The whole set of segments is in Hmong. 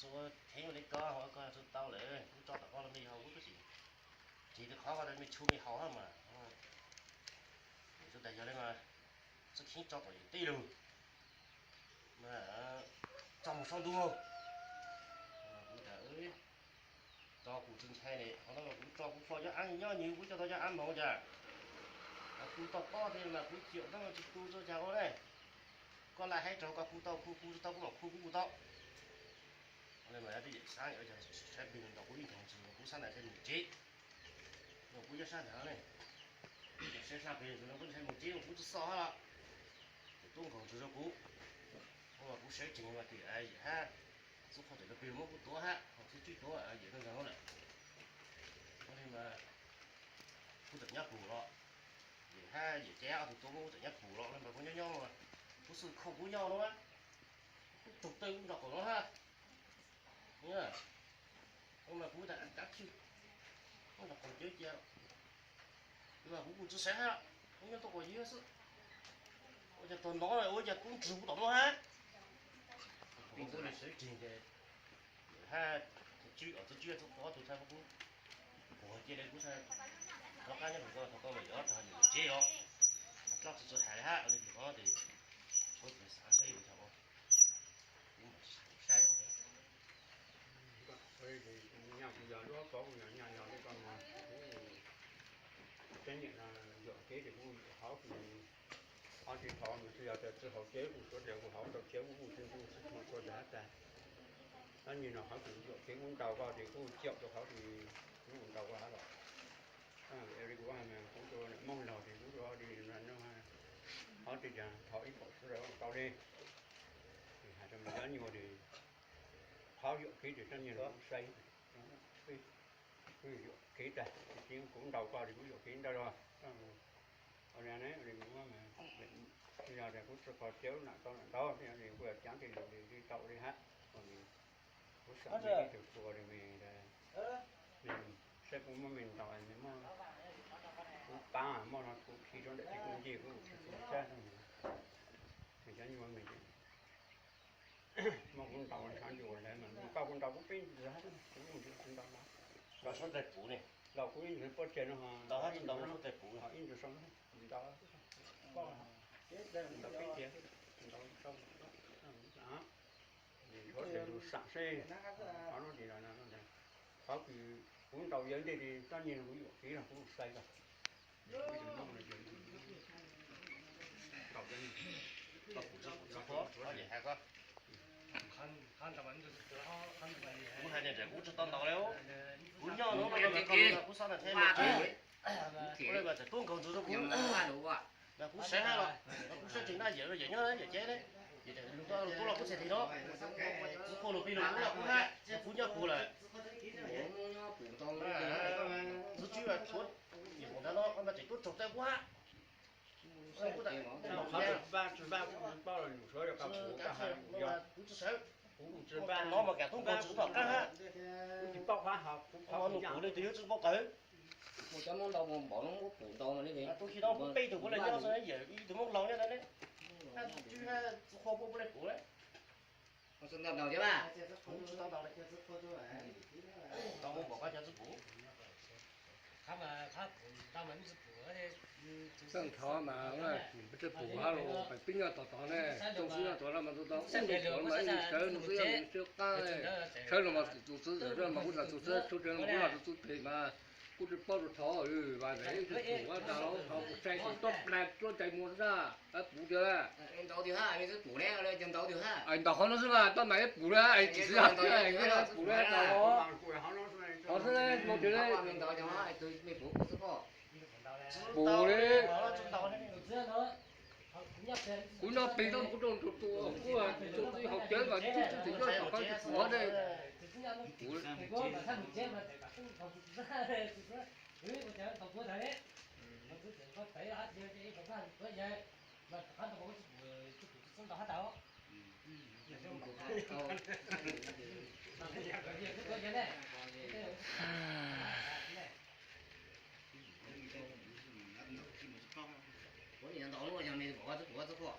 Txhua kheev ua li koj, koj txhua tau lawm, kuv tso tom koj los me yog kuv twb tsis, tsis qhov koj me tshu me haus mas. Txhua tas yog li mas txoj kheev tso tom yus teb lug, tso mus saum ntuj. Kuv tas tso kuv tsis ntshai ne, qhov no kuv tso kuv fo cov av nyob nyob kuv coj tau cov av moog cas, kuv tau pob thiab mas kuv ciam no tsis tu txog cas ua ne. Koj lam hais rau koj kuv tau khu, kuv tsis tau kuv mam khu kuv kuv tau. Mas twb yam sab saib plig ntaus kuv ib nkoog ntsis kuv sab ntawd thiaj mus tsev. No kuv nyob sab ntawd ne, sab sab plig ntsis no kuv ntshai mus tsev kuv tsis xoj hab los, kuv tub nkoog ntsis rau kuv. Kuv sawv tsees mas tim yam hab, txhua qhov tseem plig muab kuv tuav hab, ho txhua tswb tuav yam no ntag lawm. Ua li mas kuv tseem nyob pum los, yawm hab yawm cab ob tug tuav muab kuv tseem nyob pum los no mas kuv nyob nyob, kuv xwb kho kuv nyob no, kuv tug tawg kuv nrog qaum no hab. Mas kuv tas kav tsij nrog qaum cawv cia, mas kuv kuj tsis sawv hab, kuv nyob tuaj quas yig xwb. Ua cas tog no ua cas tub nrug kuv tom no hab. Kuv li sawv tsees ces hab, tswb, txhua tswb txhua qhov tug tshaj kuv, kuv cia li kuv tshaj, rov qab nyob pem ko, thaum ko mas yuav rov yus tsev os. Dloj txhua txhua hais li hab, li no ces tshuav kuv xav saib yus thaum kuv mam saib. Nyaj kuv yog lub qhov kuv yog nyaj yog li ko mas kuv tseeb niam no yuam kev ces kuv yuam hauv kuv, hauv tsis thov mas tsis yog tias tsis haus cawv kuv suav dlawg kuv hauv tau cawv kuv kuj tsis ntuj tsis txhua txhua yam tas. Tab sis no qhov kuv yuam kev kuv ntaus koj ces kuj ciam rau qhov kuv ntaus koj hab los. Li kuv hais mas kuv rau Moob Laug ces kuv rau li no, qhov tsis cas thov ib pom sawv daws tau li. Hais rau me cov nyuag li, qhov yuam kev ces tseeb niag no kuv saib, kuv yuam kev tas, kuv ntaus koj ces kuv yuam kev ntawd los. Ua li ne, yog tias kuv tsis qhov cawv nam tau nam ntaus, kuv yog caav tej lus li tau li hab. Kuv xav ib tug tua li me, saib kuv muab me ntaus me muab kuv pab muab no kuv khi rau ntawm ces kuv nce kuv tsis tu sab. Cov nyuag me muab kuv ntaus sab nrug lawv mas koj kuv ntaus kuv peb ntsis hab, kuv mus nrug tsis ntaus no. Ntaus sab tais puv ne, ntaus kuv ib ntsis pob tseg no, ntaus hab tsis ntaus sab tais puv, ib ntsis sau ntaus, ntaus peb tiag, ntaus sau. Tshuav tes lus xam seb, qhov no ces qhov kws kuv ntaus yawg ntej ces txoj niag no kuv yuam kev los kuv saib koj. Kuv hais tias kuv tsis tau ntaus li, kuv nyob no kuv xav tias tub nkaus ntxuav rau kuv, mas kuv sawv hab los, mas kuv sawv tsees na yawm, yawm nyob yawm ceb ne, yawm tub los kuv txhais tes no, txiv qhua lus plig lus kuv los kuv hab, kuv nyob kuv lawm. Txiv tswb tshuav, yawm npaum ntawd no mas tseem tuaj tsaug tawb kuv hab. Kuv tsis sawv, kuv no mas kav tub nkaus ntxuav tom qab hab. Kuv tsis paub qab hab, kuv nug kuv li tus yuav tsis paub qawv. Tus khi no kuv peb tug kuv le nyob xwb, yawm ib tug Moob Laug nyob ntawd ne, hab txiv tswb hab txiv qhua puab puab le kuv le. Tsis tau ntaus li, tau mus npaum koj cov txiv puv. Txawj nrho mas txiv puv hab los peb nyob tod tod ne, txooj xwb nyob tod no mas tau ub nus puav mas ib nus sawv nus twb yog nus sawv qab, sawv los mas tus xwb mas kuv tus xwb, sawv los mas kuv tus xwb phem mas kuv tsis paub rau thov, vas ntawd ib tug puv hab tas thov kuv saib tus tub plag tuab cai muag xwb na, puv tiag la. Ntaus qhov no xwb mas tub mas ib puv la, tus xwb puv la tas os. Qhov xwb mus tiag li. Puv li. Kuv nyob pem tau kuv rau tus tus kuv tus twb haus cawv mas tub tsis nyob tom qab tsis puv ne. Puv li. Kuv nim ntaus lub yog me pom koj txwb puv txwb pom.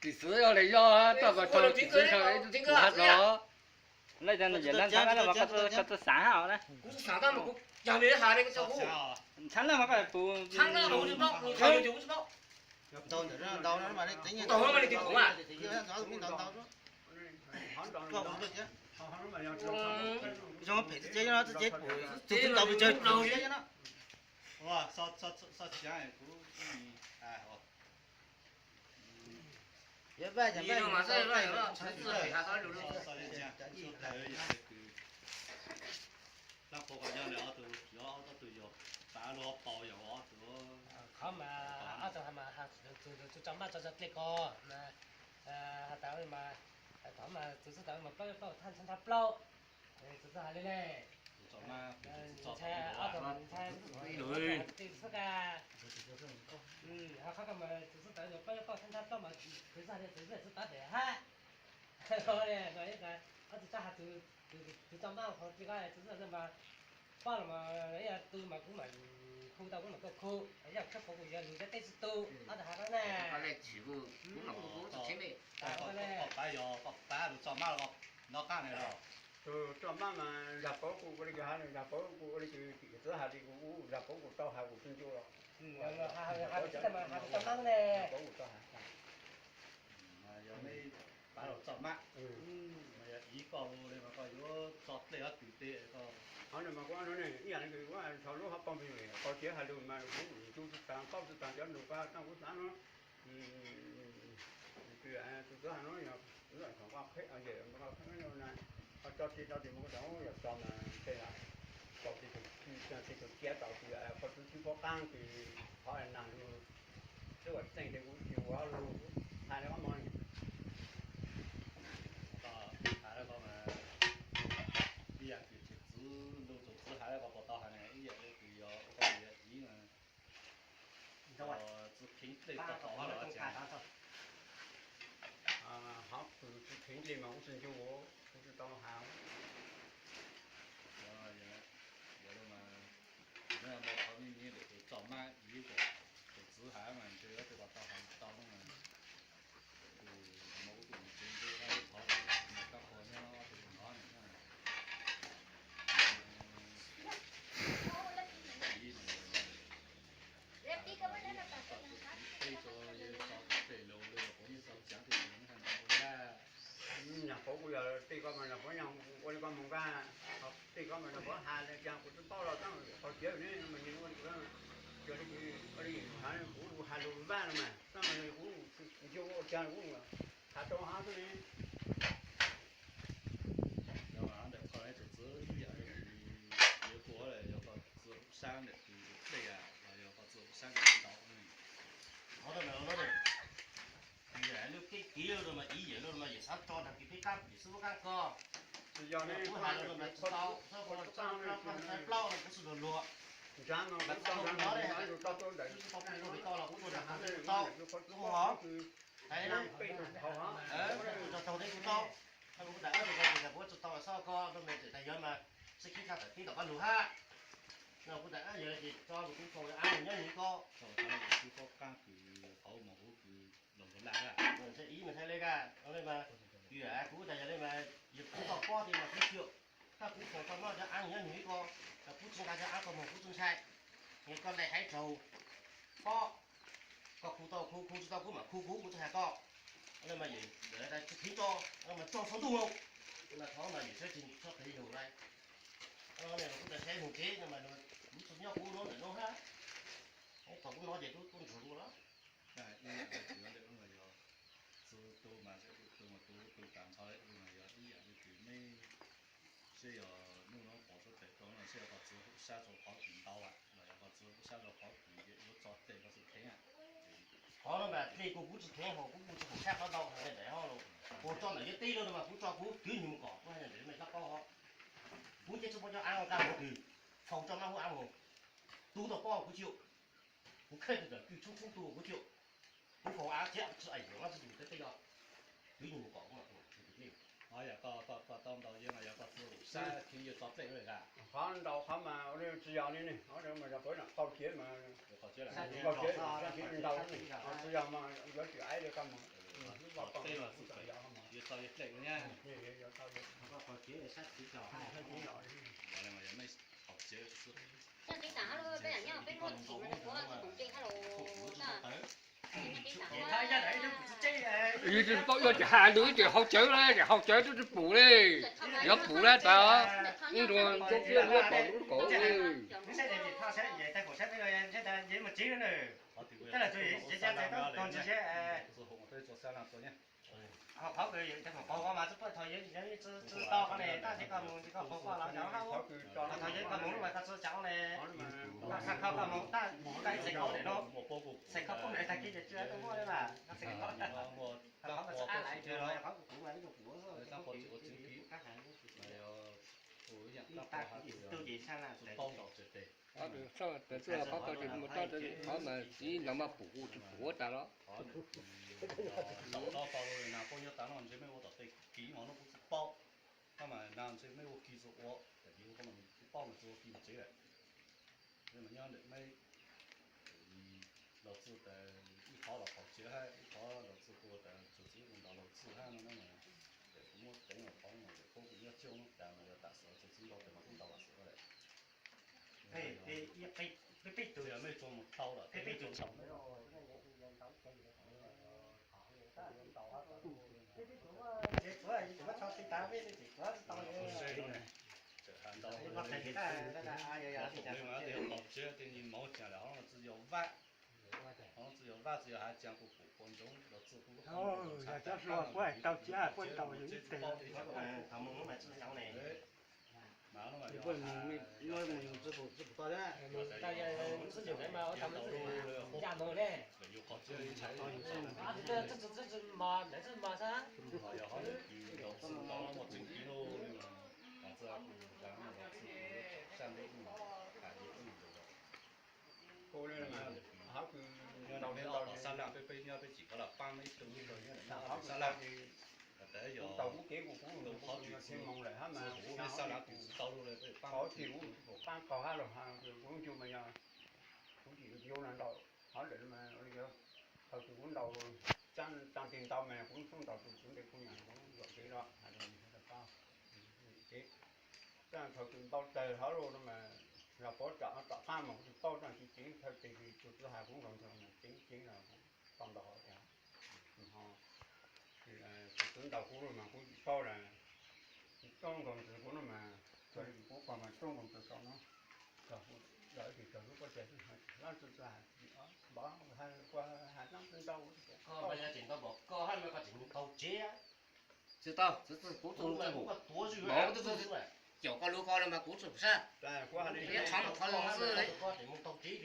Tim txwv yog li yog, toj kos tso tim txwv tso ib tug hab los. Lawv cov no ces lawv ntxhab no mas koj txawj xav hab os na. Kuv txawj xav tab mas kuv yog li has li koj txawj hu. Ntxhab no mas koj pum. Ntxhab no mas kuv tsis paub, kuv tsis paub. Ntau ntawm no ntau no mas li teb nyiaj ntau no mas li teb kuv mas. Zoo phem txi tsev no txi tsev pum tus txwv tau pes tsawg tus txwv no. Vaj Qhov mas ob tug mas tso maj tso tso dlej ko mas has tas mas thov mas txwv xwb tas mas plaub plaub thaj ntsha ntsha plaub. Txwv xwb has li ne. Ntshai ob tug ntshai tej xwb ka. Ho qhov ko mas txwv xwb tas plaub plaub thaj ntsha plaub mas txwv xwb has li txwv xwb tas pem hab. Ob tug tso has txwv tso maj qhov li ko txwv xwb tas mas poj los mas ib yam tu mas kuv mam khu tau kuv mam tuaj khu, yog txhob khu kuv yog lug cov tej tsis tu ob tug has ko na. Koj pab yog koj pab lug tso maj los nov qab ne los. Tus tso maj mas zag pauv kuv ua li kws has, zag pauv kuv ua li kws tim txwv has li kuv ua, zag pauv kuv tau has kuv tsis ncu los. Has kuv tau has ne. Zag pauv kuv tau has. Mas yog nej pab los tso maj, mas yog ib koj li mas koj yuav tso dlej ob tug tej ko. Qhov no mas kuv ib yam li kws kuv thaum lub hauv paus npis qau tiav has lug mas kuv ncu tsis taag paub tsis taag cov lug koj tau kuv xav no. Tus txwv has no yog txwv thaum koj qheb yem koj qheb na, koj tso tsis tau tis mus koj tau yog tso mas tej tau tis tus ciab tau tis qhov txwv tsis pom qaab tis qhov nag lug twb ua txeej tes kuv tsis ua lug has li ob moos. Has li ko mas ib yam kws txwv ntu txwv has li ko puas tau has ne, ib yam li kws yog ua ko yog ib mas txwv kheev dlej tau tau hab los cas. Hov kws txwv kheev dlej mas kuv tsis ncu, kuv tsis tau has. Yog li mas, yog li mas qhov me me ntawm tus tso maj ib tus txwv has mas ntshe yuav tau tau has tau mas tus no ua tus mus tsev ntu qhov tus no kab qhua nyob tus no na. Nyuam qhuav kuv yog tej ko mas nyuam qhuav ua li koj mus nqaj, tej ko mas nyuam qhuav has li cas kuv twb paub los tab qhov tiav ne mas yog ua li kuv, yog li kuv has lus Vaj no mas tab mas kuv ncu ua cas kuv has rau hab xwb ne. Yog ntawm koj tus txwv ib yam li yuav hu yog koj txwv sab ntawm tus dej los yog koj txwv sab ntawm ntau. Qhov no lub keeb kwv lub mas ib yam li mas yawm sab tso nrag kis peb qab yawm xub lub qab koj. Kuv hais los mas tsis tau, txhob plaub no kuv tsis luag luag. Mas txhob luag luag li, tau kuv luag li tau los kuv tuaj nram kuv tau, kuv hov. Hais na, kuv tsis tau tau teb kuv tau, kuv tas kuv tsis tau los xob koj luag me tseem tas yog mas sib khib tshaj tawm teb tom pab lug hab. No kuv tas yog li ces tso kuv tub faus ab nyob nws ko. Tsis paub qab kws qhov mus huv kws los laj. Ib mas thaij li ka, kuv tas yog li mas yog kuv tau pob ti mas kuv xyuam, koj kuv faus tau noj cov ab nyob nws ko, kuv tsis nqa cov ab ko mus kuv tsis ntshai. Yog koj laim haiv raug pob, koj khu tau khu, khu tsis tau kuv mam khu kuv, kuv tsis hais koj. Mas yog tsis khiv tso, mas tso txhua ntuj, mas thov mas yog sab tsis txhob qhia yus lawm. Kuv tas saib mus tsev no mas kuv tsis nyob kuv no ntawm no hab. Thaum kuv no ces tub tuaj ntsuag kuv los. Txhua tus mas, tus mas tus tus tas nrho, tus mas yog ib yam li kws meb, seb yog hnub no pov suab pem rau no seb yog qhov txwv hauv sab rau qhov kws ntau los yog qhov txwv hauv sab rau qhov kws yuav tso tes koj txwv kheev. Qhov no mas dlej kuv kuv tsis kheev hos kuv kuj tsis haum sab qhov ntau hais ntawd hos los, kuv tso ntawm yog teb lawm no mas kuv tso kuv twv nws mus kom kuv hais ntawd mas koj paub hos. Kuv ces tsis paub cov av no kaj mus twg, faus tso mab hub av mus, tub tau pob kuv tsis yum, kuv khawb tug tawm kwj tshoob tshoob tug kuv tsis yum, kuv faus av tsis tsis aim yuav tsis tus teb teb os, twv nws mus kom kuv. Yog koj tau ntau yog mas yog koj txwv hauv sab kheev yuav tso dlej lawm. Qhov ntau qhov mas tsis yog li ne, qhov mas yog pab no qaug cev mas, qaug cev sab kheev ntau, tsis yog mas yuav tsis aim li koj mus. Tej los txwv yuav tau yuav dlej na. Qaug cev sab kheev ntau. Yus tsis paub yuav tsis has nws, tsis haus cawv li, tsis haus cawv twb tsis pum li. Yog pum li tas ib nrua ntsuab fiab luab tom lub kaum li. Qhov kws tau qhov ne, tab sis koj mus, koj mus lub mas koj tsis cov ne, koj xa khau koj mus tab, koj ib txhais khau ntawm no, txhais khau koj mus tag kis ces tsis muaj li mas, koj txhais khau, qhov koj tsis ab laiv, qhov kuv mas ib tug puav xwb, ib tug ces sab laj tau ntaus tsev tes. Qhov twg qhov twg mus tau qhov mas txiv no mas pum kuj tsis pum tas los. Saum no tau lawm na, koj nyob tas no ntshe mej ua tom tej kis hov no kuj tsis paub. Koj mas na ntshe mej ua kis txug ua, tam sim no koj mas tsis paub mas tsis ua kis mus tsev lawm. Mas nyob ntawm mej los txug tas ib qhov los qaug cev hab ib qhov los txug kuv tas tsuas txiv ua ntaus los txug hab no na. Ces kuv muab teev los qhov no ces kuv kuj nyob coj no tas mas yog tam sim tsuas txiv ntaus tes mas kuj ntaus los xwb lawm. Peb tug yog mej tsuas mus thau lawm peb tug tau. Tsev tsuav tsis tau, tsev tsuav tsis tau. Tseem has ntaus li mas qaug cev tej ntsej mauv tseem lawm, hov no txwv yog vaj, hov no txwv yog vaj txwv yog hav tseem kuj pum quas ntsoov los txwv kuv lub qhov ntawd tau cia kuj ntaus yog ib teg. Thaum mus lub mas txwv xyov ne. Mas no mas yog mus txwv pum txwv pum tau thiab. Mus txwv pum mas ua tau mus txwv yam mus ne. Txwv txwv txwv mas ntawd txwv mas xwb. Yog qhov kws ntaus txwv ntaus muaj tseem kis loj li mas, txwv kuv zam no los txwv kuv sab ntev kuj has li kuj ntawd. Kuv li mas hov kws ntaus li ntau sab laj peb peb nyob peb tsim qhov laj paab ib tug lub ntaus sab laj. Tau kuv kev kuv kuv qhov kws txwv mus lawm hab mas sab laj kws tau lub lawm peb paab, qhov kws kuv paab qaug hab los kuv lub ncu mas yog kuv tsim yuav no ntaus hov lawm mas yog thaum kws kuv ntaus tsaa tig ntau mas kuv tub ntaus tus kuv ntes kuv nyam kuv yuam kev los hais rau thaum kws npau taws hov los no mas yog pov tsam tom qab mas kuv tsis paub tsaa tsis ceev thawj teg tus txwv has kuv nkaus ntawd mas ceev ceev los tau ntaus hov tas. Tus txwv ntaus kuv los mas kuv tsis paub las, tub nkaus ntawd kuv no mas txawm kuv pom mas tub nkaus ntawd tau no, los tsis txawg lub pob tsaig xwb, lab txwv txwv has npov has kua has nab ntau. Koj tsis tau, txwv tau, txwv kuv txwv, npov kuv txwv, caum koj lub ko los mas kuv txwv sab, kuv tshov mus qhov zoo xwb.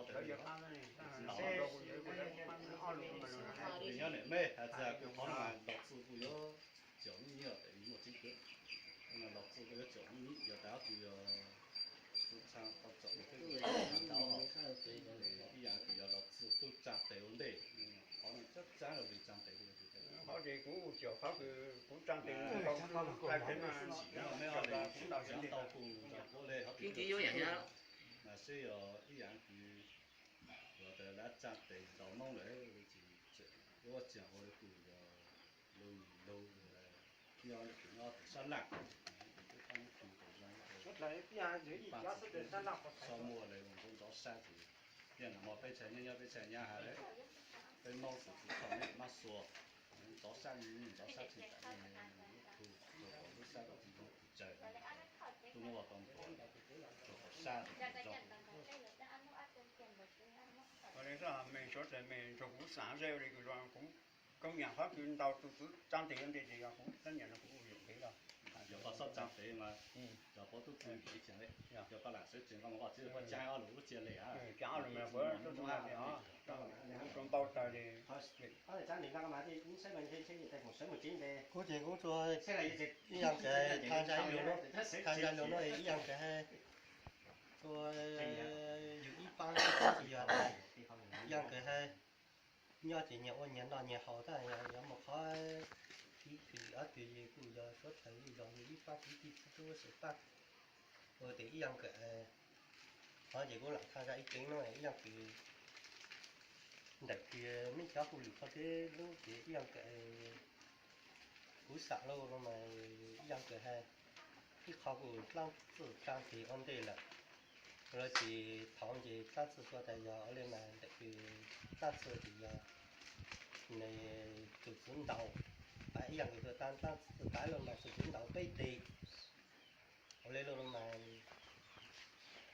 npau taws li os. Vim nyob niam mej hais tias kuv qhov no mas los txog kuj yuav caum lub nyiaj tes muaj tseeb tiag. Los txog kuj yuav caum lub nyiaj, yog tas kuj yog txog tshaj tau caum ntau, ib yam kuj yog los txog tub tsa tes ua ntej. Qhov no txhab txhab los li tsa tes li. Qhov ces kuv caum qhov kuv tsa tes, tsis yog mej li kuv tsa ntau kuj ua le, mas seb yog ib yam kuj yog tas lawv tsa tes ntaus noob lawm, ua tsis ua li kuj yog lug lug, nyob tus sab laj, tus zoo, so muaj lawv ntxov sab ces, tiaj no peb txhais nyab nyob peb txhais nyab hais, peb noob xwb tsis txhob maj xuas, ntxov sab ntxov sab tsis tas, lub sab tsis zoo tus tsaws, tus muaj tau ntuas, tsuas tau sab tus zoo. Mej suav dlawg mej nrug kuv xaav ze li kuv zoo kuv koob nyam qhov kws ntau tug txwv tsaa tes ua ntej ces yog kuv tab nyiam no kuv yuam kev los. Yog koj xob tsaa tes mas yog puab tub txwv nkim ib tseeg le, yog koj lam sawv tsees koj mas koj txiv koj caag ob lug lub txia le. Caag ob lug mas puab tub txwv npaum tas li. Kuv ces kuv tsuas ib yaam kws thaaj zaj lug nuav, thaaj zaj lug nuav ib yaam kws has, tsuas yug ib paab tsi yog, ib yaam kws has, nyob ces nyias ua nyias noj nyias haus tab yog mus qhov ib twg ob twg kuj yog suav dlawg li los yug ib paab kwv tij txhua tub sawv paab ua tes ib yaam kws qhov ces kuv lam thaaj zaj ib tseev nuav ib yaam kws ntawm kws meb cov hauj lwm qhov teb lub ces ib yaam kws kuv xam lauj no mas ib yaam kws has, ib qho kuj dlaab txij tsaa tes ua ntej lawm, los sis thaud ces dlaab txij xyuas tas yog ua le mas ntawm kws dlaab txij ces yog nws tus txwv ntaus, pab ib yaam kws xyuas tas dlaab txij pab lauj mas tus txwv ntaus peb tes. Ua le lauj no mas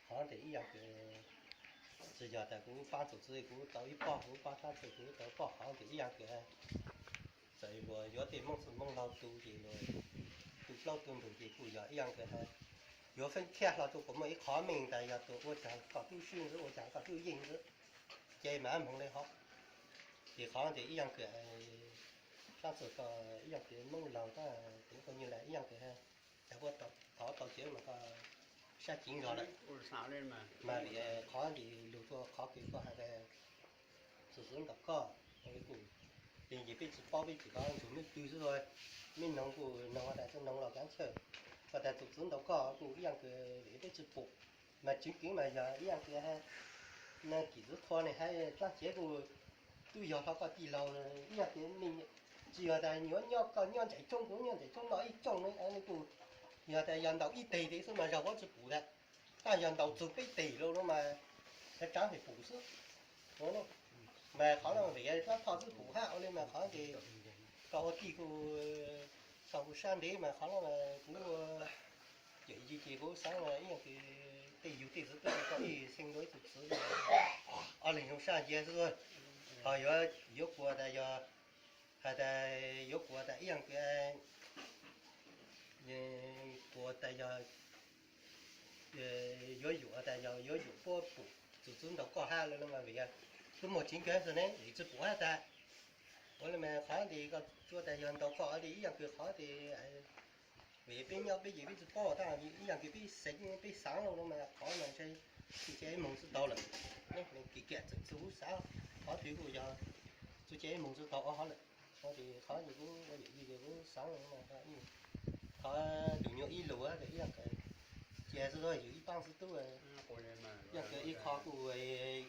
qhov tes ib yaam kws tsi yog tas kuv paab tus txwv kuv tau ib poj, kuv paab dlaab txij kuv tau poj, qhov tes ib yaam kws txawm luag yuav tej Moob txwj Moob laug tu ces luag tu plaub tu ntug ces kuj yog ib yaam kws has, yuav feeb thiaj hlo rua kuas muaj ib qhov meej tas yog tus ua caag koj tub swb ntxwb, ua caag koj tub yeej ntxwb, ces mas moog le hov. Ces qhov tes ib yaam kws dlaab txij koj ib yaam kws Moob laug tab tes koj nyiaj lawm ib yaam kws has, yog puab thov tau ces mas koj sab ceev nrog lawm. Mas qhov tes lug rua qhov kws koj has tas tus txwv ntaus koj, kuj ces peb tsi paub peb tsi kov ntug meb pw xwb, meb noog kuj noog tas tsi noog los kav chawj, koj tas tus txwv ntaus koj kuj ib yaam kws peb tsi pum, mas tseev kev mas yog ib yaam kws has, nws kim txwv qhua ne has dlaab cev kuj tub yog hlo koj tij laug ib yaam kws mej tsi yog tas yuav nyob koj nyob nraim roob kuv nyob nraim roob noj ib rooj ne kuj yog tas yog ntaus ib teg tes xwb mas zog puab tsi pum tas, tab yog ntaus txug peb teg lawm no mas tsaav tsaav pem pum xwb. Mas qhov no vim yog rab phom xwb pum hab ua le mas qhov tes koj ua tij kuj tau kuv sab ntev mas qhov no kuv ua cawm yig ces kuv xaav ib yaam kws tej yug tej txwv tub koj ib xeeb dua ib tug txwv, ob leeg zoo sab nraim xwb. Ho yuav kuas tas yog, has tas yuav kuas tas ib yaam kws kuas tas yog, yuav yuam tas yog yuav yuam puab pum tus txwv ntaus koj hab lawm no mas vim yog twb muaj tseev kev xwb ne vim tsi pum hab tas. Ua le mas qhov tes koj tsuas tas yog ntaus koj tes ib yaam kws qhov tes vim peb nyob peb ces peb tsi paub tab ib yaam kws peb xeev peb xaav lauj no mas qhov mas ntshe tsi cia ib moog xwb tau lawm. Kev kiam txawm txug kuv xaav, qhov twg kuj yog tsi cia ib moog xwb tau ob hov lawm. Ua tes qhov tes kuv ua yawm yij ces kuv xaav qhov tus nyuas ib lug ib yaam kws cia xwb yug ib paab xwb tub, ib yaam kws ib qho kuj ib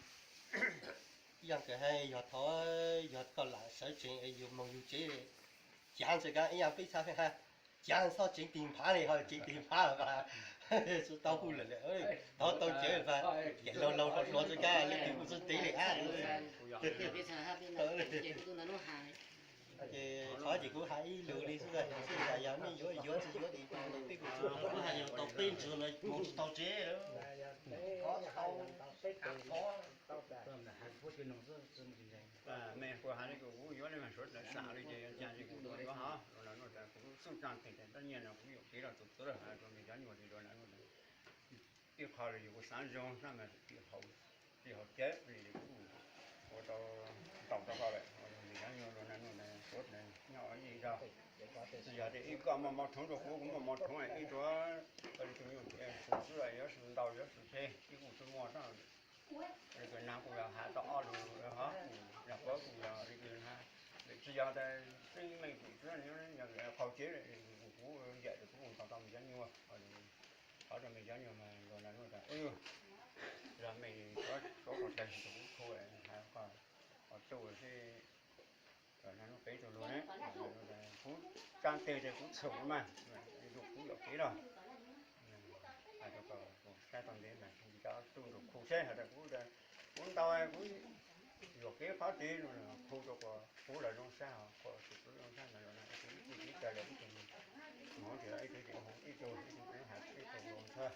yaam kws has yog thov yog koj lam sawv tsees yug moog yug tsev, cav ntawm koj ib yaam peb txhaj has, cav txhob tseev tig nphav le ho tseev tig nphav mas tsi tau hu lawm, thov tau cawv mas, ces laug laug hluas hluas txhaj kab leej twg kuj txhaj tev le hab. Ces qhov ces kuv has ib lug li xwb, xwb tas yog nej yuav yuav tsi yuav tes peb kuj tsi tau peb ntsis no moog tsi tau tsev. Mej kuj has le kuv yuav le mas suav dlawg sam le ces yog caag ces kuv yuav hov, kuv xub tsaa tes tas dab nyiaj no kuv yuam kev los tus txwv lawm has rua mej cov nyuas tes rua na, ib qho los yog kuv xaav zoo sab mas tim haus cawv li kuj ua tau ntaus tau koj lawm, mej cov nyuas rua na, suav dlawg nyob ib zaug. Tsi yog tias ib koj muaj mov rhuav rua kuv, kuv muaj mov rhuav ib tug, tus nyuas tes pum xwb los yuav tsum ntaus yuav tsum tseg ib kuj tsi muaj tab. Li kws nag kuj yog has tau ob lug hov, yog puab kuj yog li kws nag, tsi yog tas teeb meem pum xwb, yog qaug tsev kuv yam tes kuv kuj ntaus tau mej cov nyuas, qhov rua mej cov nyuas mas luag na tas yog mej suav dlawg tus kuv khu has koj, koj tuj seb na, peb tug lug ne, kuv tsaa tes tes kuv txhum mas, kuv yuam kev los. Has rua koj saib tau ntev mas cov tuj nrug khu seb has tas kuv, kuv ntaus kuv yuam kev qhov tes no khu rua koj, kuv lawv zoo sab, koj tus txwv zoo sab ntawd los ib tug ib tug ib tug, mus ib tug ib tug ib tug has ib tug lug ntxhawb.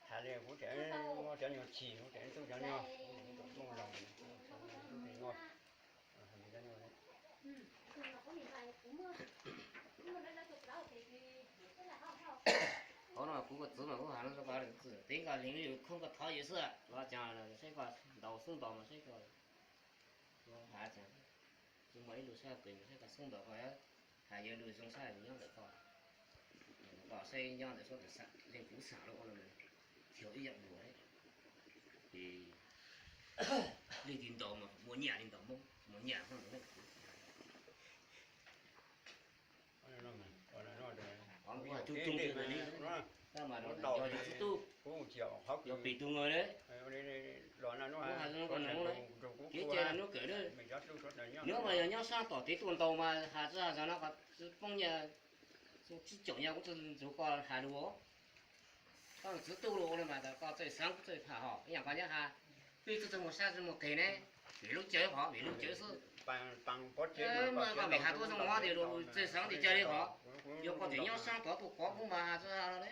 Has le kuv tseem muab cov nyuas chim, kuv tseem tub cov nyuas, kuv Qhov no kuv koj txwv mas kuv has no rau koj, txwv teb koj li lwm khoob koj thov yus xwb los cas saib koj ntaus xub ntaus mas saib koj has cas. Kuv muaj ib lus sab pem saib koj xub ntaus koj, has yog lus zoo sab nyob ntawm koj. Koj saib nyob ntawm xub ntawm leej kuv xam lawm ua no, xyov ib yam dua. Ces leej twg ntaus mas muaj nyaj li ntaus Hmoob, muaj nyaj Hmoob ntawd. Qhov no mas, qhov no, qhov no mas, tab mas no yog yus xub tub, yog pem tus ngaws na. Kuv has no koj noog na, kev cai no hnub kawm na. Nws mas yog nyob sab tom kev tuaj ntaus mas has tsis has no qhov poob nyiaj, tsib caum nyiaj kuv tsis ntxuav koj has lus. Koj txwv tub los ua li mas koj txawj xeev kuv txawj tham hos ib yam koj nyob has, peb txawj txawj muaj sab txawj muaj qis ne, vim lub cawv hov vim lub cawv xwb. Mas koj vim has tuaj zoo hov tias txawj xeev tias cia li hov, yog koj tseem nyob sab tod tuaj kov kuv mas has tsis has no ne.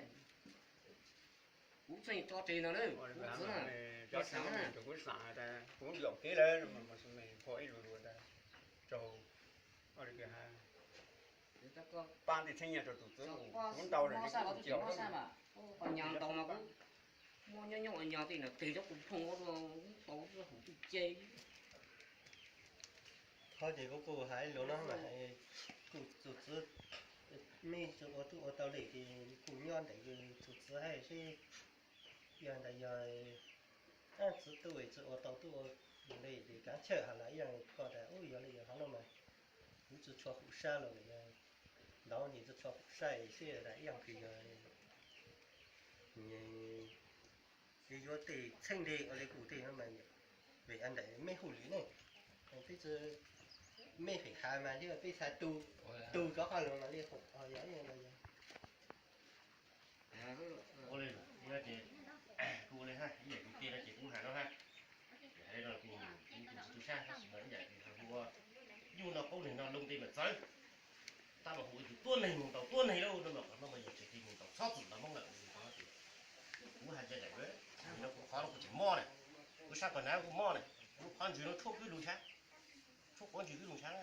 Kuv txheej tso tseg no na, kuv txwv na, kuv xav na. Kuv yom kev lawm, pab tej txheeb nyiaj rau tus txwv, kuv ntau lawm, kuv nyas ntau mas kuv muab nyob nyob ua nyog tej no tes cov kuv phooj ua rau tau hauv twj ce. Qhov ces kuv kuj hais lus no mas kuj tus txwv, mej tsis ua tub ua tau li ces kuj nyob ntawm yus tus txwv hais seb, yog ntawd yog txwv tub tsis ua tau tub ua li ces kav chawj has los ib yam koj tas ub yog li yog qhov no mas kuv tsis tshua hum sab los yog ntawd ces tsis tshua hum sab seb tas ib yam kws yog yuav tej txheeb li ua li kuv tej no mas vim ntawm mej hauj lwm ne, peb txwv mej feem has mas thiab peb xav tu, tu cov qhov lus mas li hum yog ib yam no yog. Ua li, ces kuv ua li ha, ib yam kuv kiag no ces kuv has no ha. Hais li no kuv, kuv tus tub sab tab sis mas ib yam kuv ua, yus no paub neeg no loo tej mas txawv. Tab mas hu ua yus tuab neeg mus ntaus tuab neeg lauj, no mas qhov no mas yog tseem tis mus ntaus txhob txwm ntaus Hmoob lawm. Kuv hais ntse daim, no kuv qhov no kuv tseem mob ne, kuv sab pag nav kuv mob ne, kuv qhov ntswg no tshuab kwb lug ntshav, tshuab quav ntswg kwb lug ntshav.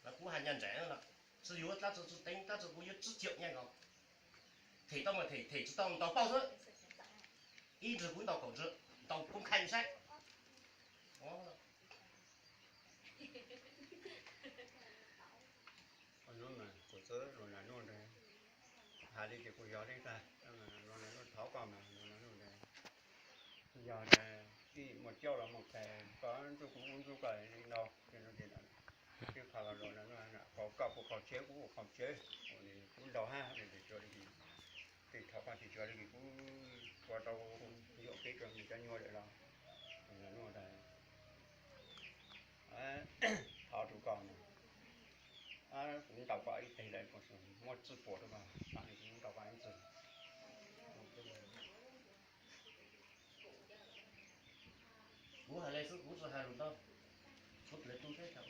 Los kuv hais ncaj nraim no los, tsis yuav tab txawm tsis teev tab txawm kuv yuav tsib caum nyiaj nkaus. Them tau mas them, them tsis tau ntaus pauj xwb. Ib ntswg kuv ntaus kaum ntswg, ntaus koob khai saib. Kuv txwv Luag Nam Nuj ntag, hais li ces kuv yog li ntag. Luag Nam Nuj thov koj mas Luag Nam Nuj ntag, yog ntag, ib muaj cauj los muaj tes koj ntxub kuv ub ntxub koj li no, li no ces, qhov Luag Nam Nuj, koj ua koj tsev kuv ua kuv tsev, kuv ntaus hab, tej thaum koj tsis tshua li kuv ua tau yuam kev rau nws cov nyuag lawm los, Luag Nam Nuj ntag, thov rau koj no. Kuv ntaus koj ib teg lawm, muab txwj puam rau koj, kuv ntaus koj ib txwg. Kuv hais li xwb kuv tsis hais lus ntau, kuv tus tub thiab.